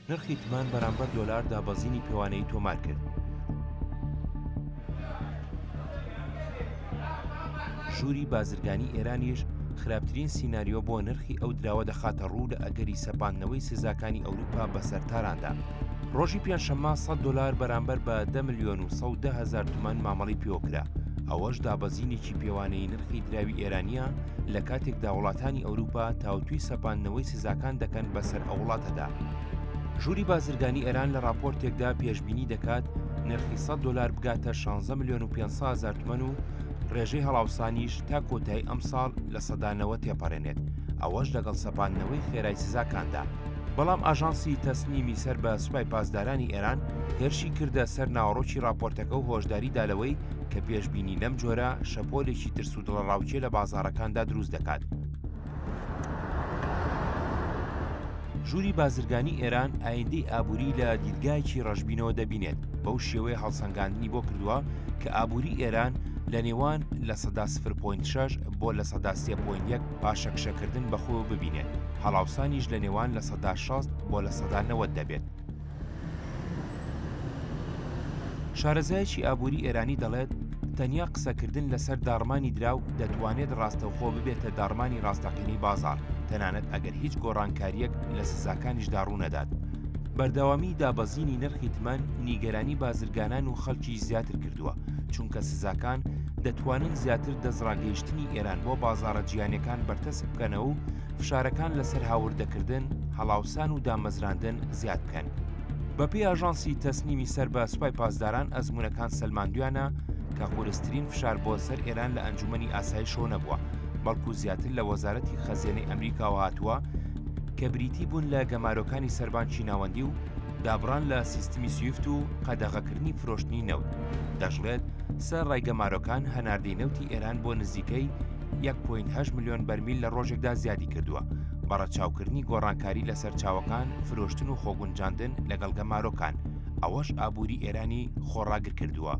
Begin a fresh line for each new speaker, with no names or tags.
نرخی تمەن بەرامبەر دۆلار دابەزینی پێوانەیی تۆمار کرد. ژووری بازرگانی ئێرانیش خراپترین سیناریۆ بۆ نرخی ئەو دراوە دەخاتە ڕوو لە ئەگەری سەپاندنەوەی سزاکانی ئەوروپا بەسەر تاراندا. ڕۆژی پێنجشەممە 100 دۆلار بەرامبەر بە 10 ملیۆن و 110 هەزار تومەن مامەڵەی پێوەکرا، ئەوەش دابەزینێکی پێوانەیی نرخی دراوی ئێرانییە لە کاتێکدا وڵاتانی ئەوروپا تاوتوێی سەپاندنەوەی سزاکان دەکەن بەسەر ئەو وڵاتەدا. ژووری بازرگانی ئێران لە ڕاپۆرتێکدا پێشبینی دەکات نرخی 100 دۆلار بگاتە 16 ملیۆن و 500 هەزار تمەن و ڕێژەی هەڵاوسانیش تا کۆتایی ئەمساڵ 90% تێپەڕێنێت، ئەوەش لەگەڵ سەپاندنەوەی خێرای سزاکاندا. بەڵام ئاژانسی تەسنیمی سەر بە سوپای پاسدارانی ئێران هێرشی کردە سەر ناوەڕۆکی ڕاپۆرتەکە و هۆشداری دا لەوەی کە پێشبینی لەم جۆرە شەپۆلێکی ترس و دڵەڕاوکێ لە بازاڕەکاندا دروست دەکات. ژووری بازرگانی ئێران ئایندەی ئابووری لە دیدگایەکی ڕەشبینەوە دەبینێت، بەو شێوەیە هەڵسەنگاندنی بۆ کردووە کە ئابووری ئێران لە نێوان 0.6% بۆ 3.1% پاشەکشەکردن بەخۆوە ببینێت، هەڵاوسانیش لە نێوان 60% بۆ 90% دەبێت. شارەزایەکی ئابووری ئێرانی دەڵێت، تەنیا قسەکردن لەسەر داڕمانی دراو دەتوانێت ڕاستەوخۆ ببێتە داڕمانی ڕاستەقینەی بازاڕ، تەنانەت ئەگەر هیچ گۆڕانکارییەک لە سزاکانیشدا ڕوونەدات. بەردەوامیی دابەزینی نرخی تمەن نیگەرانی بازرگانان و خەڵکی زیاتر کردووە، چونکە سزاکان دەتوانن زیاتر دەستڕاگەیشتنی ئێران بۆ بازاڕە جیهانییەکان بەرتەسک بکەنەوە و فشارەکان لەسەر هاوردەکردن، هەڵاوسان و دامەزراندن زیاد بکەن. بەپێی ئاژانسی تەسنیمی سەر بە سوپای پاسداران ئەزموونەکان سەلماندویانە کە قورسترین فشار بۆ سەر ئێران لە ئەنجومەنی ئاسایشەوە نەبووە، بەڵکو زیاتر لە وەزارەتی خەزێنەی ئەمریکاوە هاتووە کە بریتی بوون لە گەمارۆکانی سەر بانکی ناوەندی و دابڕان لە سیستمی سویفت و قەدەغەکردنی فرۆشتنی نەوت. دەشڵێت، سەرەڕای گەمارۆکان هەناردەی نەوتی ئێران بۆ نزیکەی 1.8 ملیۆن بەرمیل لە ڕۆژێکدا زیادی کردووە، بە ڕەچاوکردنی گۆڕانکاری لە سەرچاوەکان، فرۆشتن و خۆگونجاندن لەگەڵ گەمارۆکان، ئەوەش ئابووری ئێرانی خۆڕاگر کردووە.